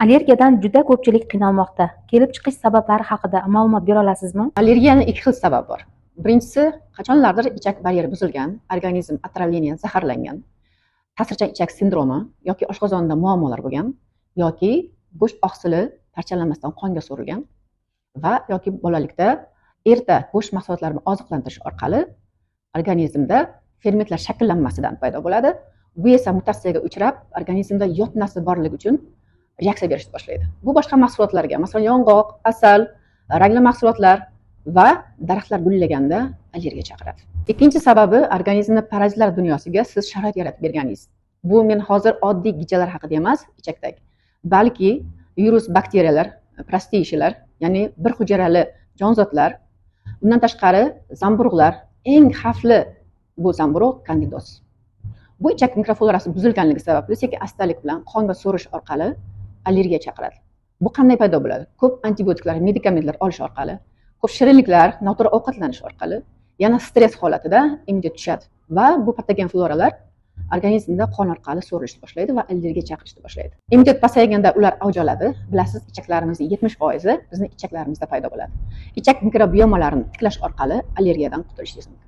Allergiyadan juda ko'pchilik qiynalmoqda. Kelib chiqish sabablari haqida ma'lumot bera olasizmi? Allergiyani ikki xil sababi bor. Birinchisi, qachonlardir ichak baryeri buzilgan, organizm отравление, zaharlangan, ta'sirchan ichak sindromi yoki oshqozonda muammolar bo'lgan yoki go'sht oqsili parchalanmasdan qonga so'rilgan va yoki bolalikda erta go'sht mahsulotlarini oziqlantirish orqali organizmda fermentlar shakllanmasidan paydo bo'ladi. Bu esa mutatsiyaga uchrab, organizmda yot narsa borligi uchun reaksiya berishni boshlaydi. Bu boshqa mahsulotlarga, masalan, yong'oq, asal, rangli mahsulotlar va daraxtlar gullaganda allergiya chaqiradi. Ikkinchi sababi, organizmda parazitlar dunyosiga siz sharoit yaratib berganingiz. Bu men hozir oddiy gijalar haqida emas, ichakdagi, balki virus, bakteriyalar, простейший lar, ya'ni bir hujayrali jonzotlar, undan tashqari zamburug'lar, eng xavfli bu zamburug' kandidoz. Bu ichak mikroflorasi buzilganligi sababli sekin astalik bilan qonga so'rish orqali allergiya chaqiradi. Bu qanday paydo bo'ladi? Ko'p antibiotiklar, medikamentlar olish orqali, ko'p shirinliklar, noto'g'ri ovqatlanish orqali, yana stress holatida immunitet tushadi va bu patogen floralar organizmda qon orqali so'rilishni boshlaydi va allergiya chaqirishni boshlaydi. Immunitet pasayganda ular avj oladi. Bilasiz, ichaklarimizning 70% bizni ichaklarimizda paydo bo'ladi. Ichak mikrobiomalarini tiklash orqali allergiyadan qutulishingiz mumkin.